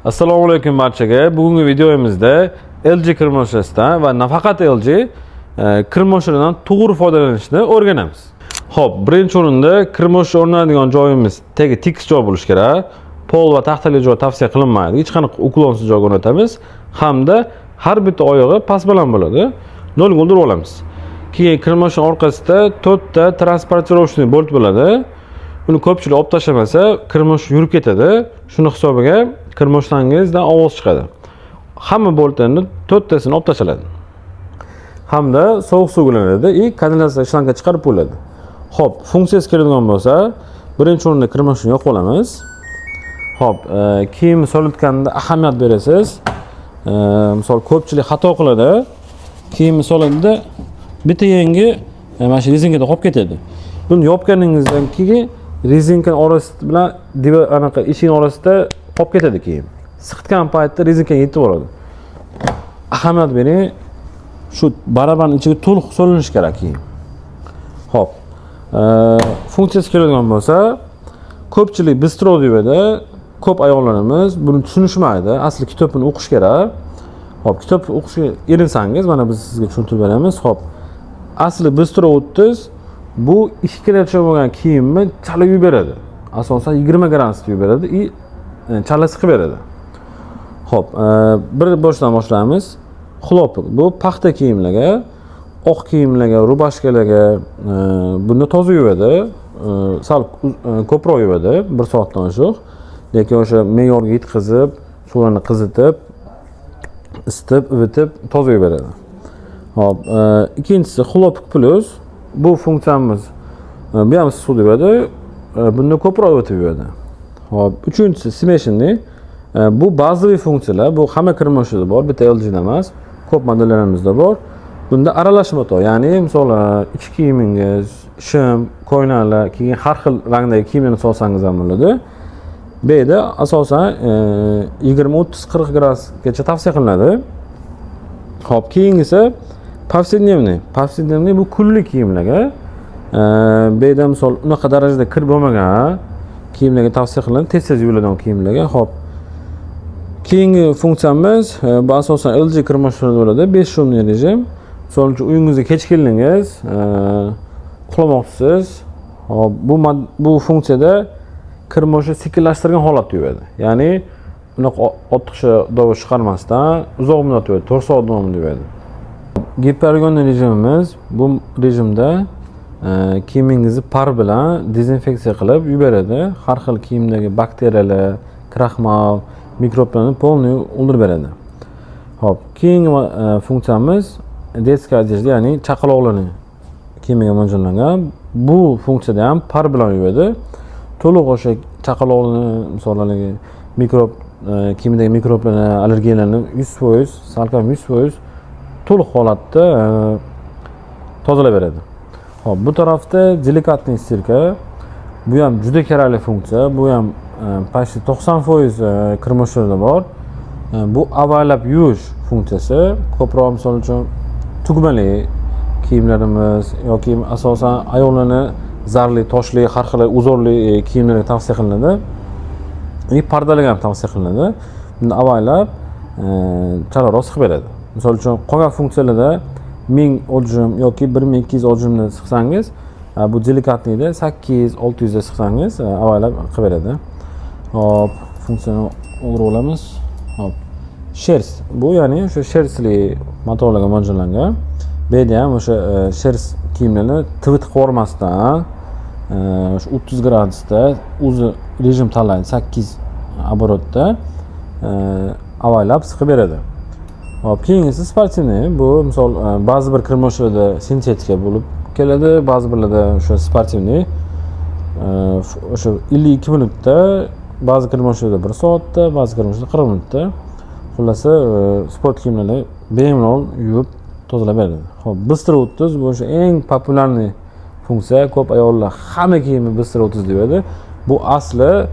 Assalomu alaykum barchaga. Bugungi videomizda LG kirmoshinasidan va nafaqat LG kirmoshinadan to'g'ri foydalanishni o'rganamiz. Xo'p, birinchi o'rinda kirmoshina o'rnatadigan joyimiz tagi tekis joy bo'lishi kerak. Pol va taxtali joy tavsiya qilinmaydi. Hech qanaqa уклон siz joyga o'rnatamiz hamda har bitta oyog'i past baland bo'ladi. Nolga o'ldirib olamiz. Keyin kirmoshina orqasida to'rtta транспортировочный bolt bo'ladi. Buni ko'pchilik olib tashlamasa, kirmosh yurib ketadi. Shuni hisobiga kirmoshinangizdan ovoz chiqadi. Hamma boltlarni to'rttasini olib tashlanadi. Hamda sovuq suv ulanadi и kanalizatsiya shlanga chiqarib qo'yiladi. Xo'p, funksiyasi keladigan bo'lsa, birinchi o'rinda kirmoshini yoqib olamiz. Xo'p, kiyim solayotganda ahamiyat berasiz. Misol, ko'pchilik xato qiladi. Kiyimni soladida, bitta yengi mana shu rezinkada qolib ketadi. Buni yopganingizdan keyin rezinkani orasi bilan diva anaqa eshikning orasida qolib ketadi kiyim. Siqitgan paytda rezinkaga yetib boradi. Ahamiyat bering, shu baraban ichiga to'liq solinishi kerak kiyim. Xo'p. Funksiyasi keladigan bo'lsa, ko'pchilik быстро deydi. Ko'p ayollarimiz buni tushunishmaydi. Asli kitobini o'qish kerak. Xo'p, kitob o'qishga erinsangiz, mana biz sizga tushuntirib beramiz. Xo'p. Asli быстро 30 bu ikkigacha bo'lgan kiyimni chala yuvib beradi. Asosan 20 gradusda yuvib beradi и chala siqib beradi. Xo'p, bir boshdan boshlaymiz. Хлопок bu paxta kiyimlarga, oq kiyimlarga, рубашка larga buni toza yuvadi. Sal ko'proq yuvadi, 1 soatdan oshiq. Lekin o'sha me'yorga yetkazib, suvlarni qizitib, isitib, ivitib toza yuvib beradi. Xo'p, ikkinchisi хлопок плюс. Bu funksiyamiz bu ham issiq yuvadi. Bunda ko'proq ivitib yuvadi. Xo'p, uchinchisi смешанный. Bu bazaviy funksiyalar, bu hamma kirmoshida bor, bitta LGda emas, ko'p modellarimizda bor. Bunda aralash mato, ya'ni misol ichki kiyimingiz, shim, ko'ylaklar, keyin har xil rangdagi kiyimlarni solsangiz ham bo'ladi. Bu yerda asosan 20, 30, 40 gradusgacha tavsiya qilinadi. Xo'p, keyingisi повседневный. Повседневный bu kunlik kiyimlarga. Bu yerda misol unaqa darajada kir bo'lmagan kiyimlarga tavsiya qilinadi, tez-tez yuviladigan kiyimlarga. Xo'p. Keyingi funksiyamiz bu asosan LG kirmoshlarda bo'ladi, бесшумный rejim. Misol uchun, uyingizga kech keldingiz, uxlamoqchisiz. Xo'p, bu funksiyada kirmoshni sekinlashtirgan holatda yuvadi. Ya'ni unaqa ortiqcha tovush chiqarmasdan uzoq muddat yuvadi, 4 soat davomida yuvadi. Гипоаллергенный rejimimiz, bu rejimda kiyimingizni пар bilan dezinfeksiya qilib yuboradi. Har xil kiyimdagi bakteriyalar, kraxmal, mikroblarni полный o'ldirib beradi. Xo'p, keyingi funksiyamiz детская одежда, ya'ni chaqaloqlarning kiyimiga mo'ljallangan. Bu funksiyada ham пар bilan yuvadi. To'liq o'sha chaqaloqni, misol, haligi mikrob kiyimidagi mikroblarni, allergiyalarni 100%, salkam 100% to'liq holatda tozalab beradi. Xo'p, bu tarafda деликатный стирка. Bu ham juda kerakli funksiya. Bu ham почти 90% kirmoshlarda bor. Bu avaylab yuvish funksiyasi. Ko'proq, misol uchun, tugmali kiyimlarimiz yoki asosan ayollarni zarli, toshli, har xil узор li kiyimlarga tavsiya qilinadi. И pardalarga ham tavsiya qilinadi. Buni avaylab chalaroq siqib beradi. Misol uchun, qolgan funksiyalarda 1000 отжим yoki 1200 отжим ni siqsangiz, bu деликатный da 800, 600 da siqsangiz, avaylab qilib beradi. Xo'p, funksiyani o'g'irib olamiz. Xo'p. Шерсть. Bu ya'ni o'sha шерсть li matolarga mo'ljallangan. Bu yerda ham o'sha шерсть kiyimlarni tivit qilib yubormasdan, o'sha 30 gradusda o'zi rejim tanlaydi, 8 оборот da avaylab siqib beradi. Xo'p, keyingisi спортивный. Bu misol ba'zi bir kirmoshlarda sintetika bo'lib keladi, ba'zi birlarda o'sha спортивный. O'sha 52 minutda, ba'zi kirmoshlarda 1 soatda, ba'zi kirmoshlarda 40 minutda. Xullasi, sport kiyimlarini bemalol yuvib tozalab beradi. Xo'p, быстро 30 bu o'sha eng популярный funksiya. Ko'p ayollar hamma kiyimni быстро 30 deydi. Bu asli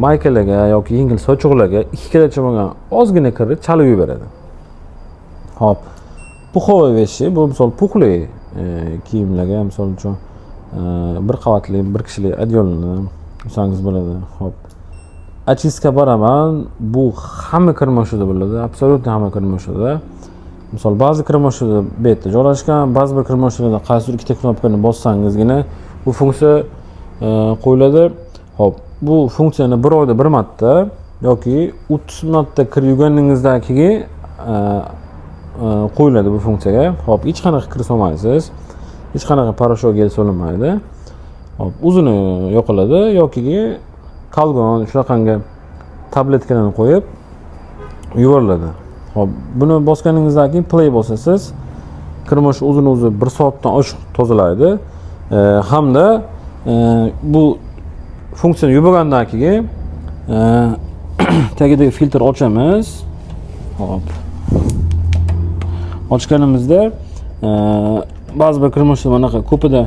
maykalarga yoki yengil sochiqlarga ikki karacha bo'lgan ozgina kirni chalib yuboradi. Xo'p, пуховые вещи bu misol пух li kiyimlarga, misol uchun, bir qavatli, bir kishilik одеяло ni olsangiz bo'ladi. Xo'p. Очистка baraman, bu hamma kirmoshida bo'ladi, абсолютно hamma kirmoshida. Misol ba'zi kirmoshida bu yerda joylashgan, ba'zi bir kirmoshida qaysidir ikkita knopkani bossangizgina bu funksiya qo'yiladi. Xo'p, bu funksiyani bir oyda bir marta yoki 30 marta kir yuvganingizdan keyin qo'yiladi bu funksiyaga. Xo'p, hech qanaqa kir solmaysiz, hech qanaqa порошок gel solinmaydi. Xo'p, o'zini yoqiladi yoki kalgon shunaqangi tabletkalarni qo'yib yuboriladi. Xo'p, buni bosganingizdan keyin play bosasiz. Kirmosh o'zini o'zi 1 soatdan oshiq tozalaydi. Hamda bu funksiyani yuborgandan keyin tagidagi filtr ochamiz. Xo'p. Ochganimizda ba'zi bir kirmoshda bunaqa ko'pida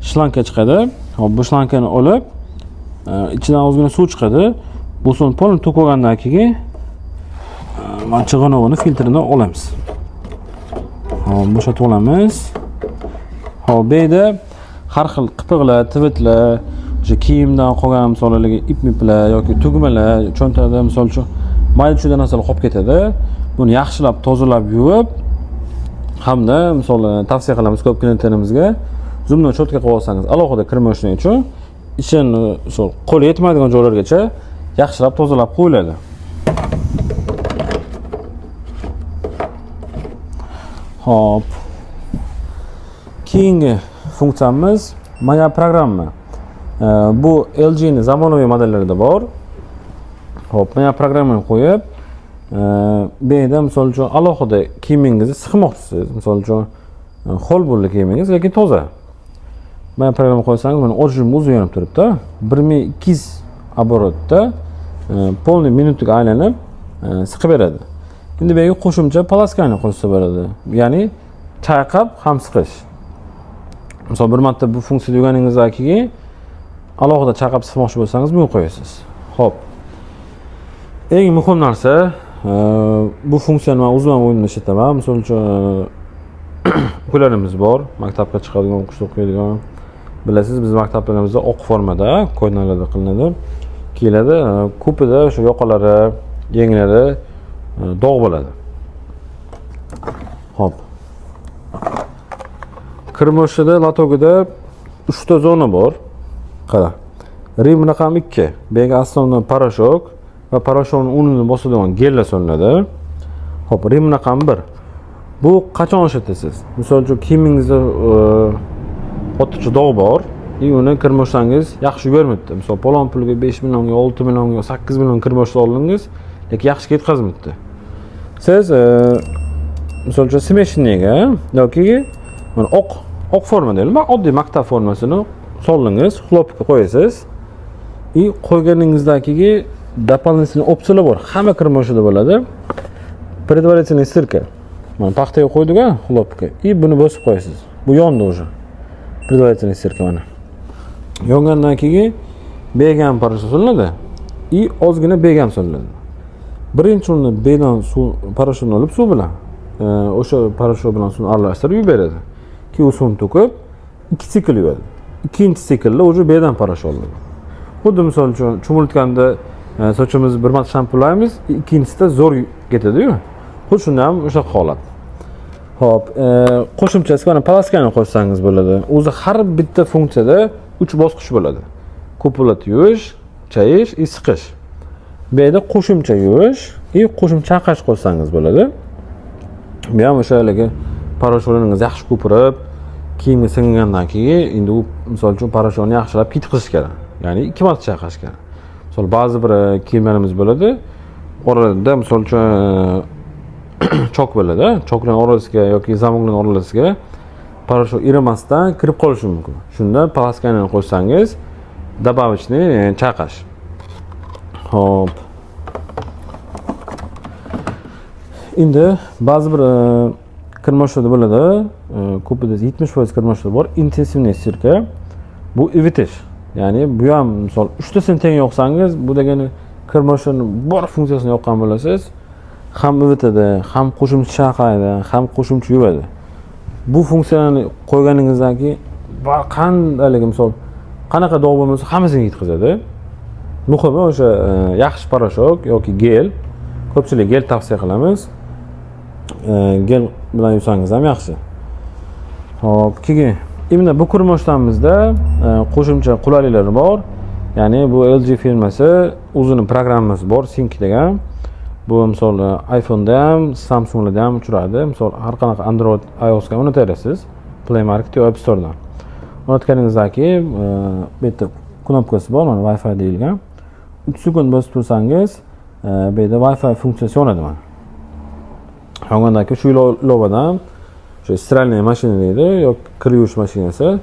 shlanka chiqadi. Xo'p, bu shlankani olib ichidan ozgina suv chiqadi. Bu suvni polni to'kib olgandan keyin mana chig'anog'ini filtrini olamiz. Xo'p, bo'shatib olamiz. Xo'p, bu yerda har xil qipiqlar, tivitlar, o'sha kiyimdan qolgan misol haligi ip-miplar yoki tugmalar, cho'ntakda misol uchun mayda-chuyda narsalar qolib ketadi. Buni yaxshilab tozalab yuvib, hamda misol tavsiya qilamiz ko'p klientlarimizga zumdan cho'tka qilib olsangiz alohida kirmoshina uchun ichini misol qo'l yetmaydigan joylargacha yaxshilab tozalab qo'yiladi. Xo'p. Keyingi funksiyamiz Moya programma. Bu LG ni zamonaviy modellarida bor. Xo'p, Moya programmani qo'yib, bu yerda misol uchun alohida kiyimingizni siqmoqchisiz. Misol uchun ho'l bo'ldi kiyimingiz, lekin toza. Moya programma qo'ysangiz, mana o'chib o'zi yonib turibdi. 1200 oborotda polniy minutga aylanib siqib beradi. Endi bu yerga qo'shimcha palaskani qo'shsa bo'ladi. Ya'ni chayqab ham siqish. Misol bir marta bu funksiyani yuvganingizdan keyin alohida chayqab siqmoqchi bo'lsangiz buni qo'yasiz. Xo'p. Eng muhim narsa, bu funksiyani men o'zim ham o'yinda ishlataman. Misol uchun ukalarimiz bor, maktabga chiqadigan, o'qishda o'qiydigan. Bilasiz, biz maktablarimizda oq formada, ko'ylaklarda qilinadi. Kiyiladi, ko'pida o'sha yoqalari, yenglari dog' bo'ladi. Xo'p. Kirmoshida latogida 3 ta zona bor. Qara. Rim raqam 2. Bu yerga asosdan parashok va parashokning o'rnini bosadigan gellar solinadi. Xo'p, rim raqam 1. Bu qachon ishlatasiz? Misol uchun kiyimingizda ortiqcha dog' bor, uni kirmoshsangiz yaxshi yurmaydi. Misol palon pulga 5 millionga, 6 millionga, 8 million kirmoshda oldingiz, lekin yaxshi ketkazmaydi. Siz misol uchun smeshniga yoki mana oq forma deyiladi, oddiy maktab formasini soldingiz, xlopka qo'yasiz. Qo'yganingizdan keyin дополнительный opsiyalar bor. Hamma kirmoshida bo'ladi. Предварительный стирка. Mana paxtaga qo'ydik-a, xlopka. Buni bosib qo'yasiz. Bu yondi уже. Предварительный стирка mana. Yongandan keyin begam parashot solinadi. Ozgina begam solinadi. Birinchi uni bedan suv parashotni olib suv bilan, o'sha parashot bilan suvni aralashtirib yuvib beradi. Keyin u suvni to'kib 2 sikl yuvadi. Ikkinchi siklda уже bedan parashot olinadi. Xuddi misol uchun cho'miltganda sochimizni bir marta shampunlaymiz, ikkinchisida zo'r ketadi-yu. Xuddi shunda ham o'sha holat. Xo'p, qo'shimchasi mana palaskani qo'shsangiz bo'ladi. O'zi har bitta funksiyada 3 bosqich bo'ladi. Ko'pilot yuvish, chayish, siqish. Bu yerda qo'shimcha yuvish va qo'shimcha chaqash qo'shsangiz bo'ladi. Bu ham o'sha haligi parashotingiz yaxshi ko'pirib, kiyimga singgandan keyin endi u misol uchun parashotni yaxshilab ketqizish kerak. Ya'ni 2 marta chaqash kerak. Misol ba'zi bir kiyimlarimiz bo'ladi, oralarida misol uchun chok bo'ladi, choklar orasiga yoki zamoklar orasiga parashot irimasdan kirib qolishi mumkin. Shunda palaskani qo'shsangiz добавочный chaqash. Xo'p. Endi ba'zi bir kirmoshlarda bo'ladi, ko'pida 70% kirmoshlarda bor intensivniy sirka. Bu ivitish. Ya'ni bu ham misol 3 tasini teng yoqsangiz, bu degani kirmoshlarning bor funksiyasini yoqqan bo'lasiz. Ham ivitadi, ham qo'shimcha chaqaydi, ham qo'shimcha yuvadi. Bu funksiyani qo'yganingizdan keyin qandaligi misol qanaqa dog' bo'lmasa hammasini yetkazadi. Muhimi o'sha yaxshi порошок yoki gel. Ko'pchilik gel tavsiya qilamiz. Gel bilan yuvsangiz ham yaxshi. Xo'p, keyin именно bu kir moshinamizda qo'shimcha qulayliklar bor. Ya'ni bu LG firmasi o'zini programmasi bor, Sync degan. Bu misol iPhone'da ham, Samsunglarda ham uchraydi. Misol, har qanaqa Android, iOSga o'rnataverasiz Play Market yo App Store'dan. O'rnatganingizdan keyin bu yerda knopkasi bor, mana, Wi-Fi deyilgan. 3 sekund bosib tursangiz, bu yerda Wi-Fi funksiyasi yonadi mana. Yongandan keyin shu ilovadan o'sha стиральная mashina deydi yoki kir yuvish mashinasi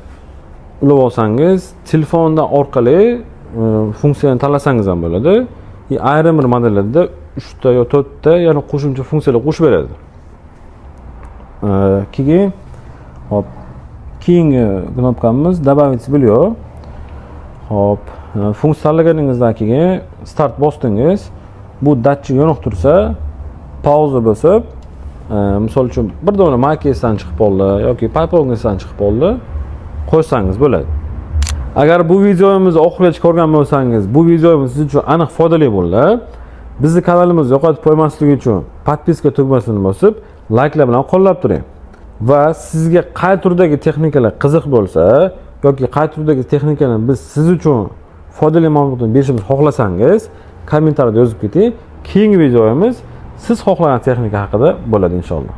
ulab olsangiz, telefondan orqali funksiyani tanlasangiz ham bo'ladi. И ayrim bir modellarda uchta yo to'rtta yana qo'shimcha funksiyalar qo'shib beradi. Keyin, hop, keyingi knopkamiz "Добавить белье". Hop, funksiya tanlaganingizdan keyin start bosdingiz, bu datchik yoniq tursa, pauza bosib, misol uchun, bir dona mayka esdan chiqib qoldi yoki paypog'ingizdan chiqib qoldi, qo'ysangiz bo'ladi. Agar bu videomizni oxirigacha ko'rgan bo'lsangiz, bu videomiz siz uchun aniq foydali bo'ldi. Bizni kanalimizni yo'qotib qo'ymaslik uchun подписка tugmasini bosib, layklar bilan qo'llab turing va sizga qay turdagi texnikalar qiziq bo'lsa yoki qay turdagi texnikani biz siz uchun foydali ma'lumotni berishimizni xohlasangiz, kommentariyada yozib keting. Keyingi videomiz siz xohlagan texnika haqida bo'ladi, inshaalloh.